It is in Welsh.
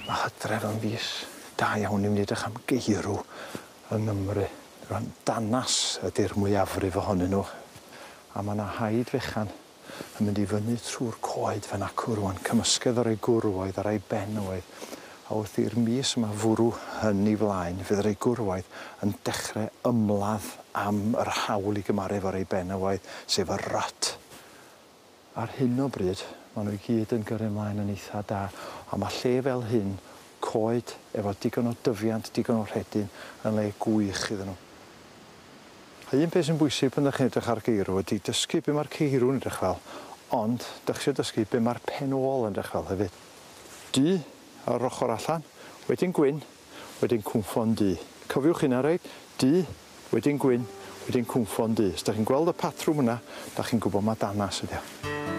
Mae Hydref yn fis da iawn i wneud eich am geirw yng Nghymru. Rwan, danas ydy'r mwyafrif ohonyn nhw. A mae yna haid fechan yn mynd i fyny trwy'r coed fan acw rwan, cymysgedd o rai gwrwaidd a rai benywaidd. A wrth i'r mis yma fwrw yn ei flaen, fydd rhai gwrwaidd yn dechrau ymladd am yr hawl i gymaru efo rhai benywaidd, sef y rut. Ar hyn o bryd, maen nhw i gyd yn gyrru ymlaen yn eitha da, a mae lle fel hyn, coed efo digon o dyfiant, digon o rhedyn, yn le gwych iddyn nhw. A un peth sy'n bwysig pan 'dach chi'n edrych ar geirw ydy dysgu be mae'r ceirw'n edrych fel, ond 'dach chi isio dysgu be mae'r pen ôl yn edrych fel hefyd. Du ar yr ochr allan, wedyn gwyn, wedyn cwnffon du. Cofiwch hynna reit, du, wedyn gwyn, wedyn cwnffon du. Os 'dach chi'n gweld y patrwm yna, 'dach chi'n gwybod ma' danas ydi o.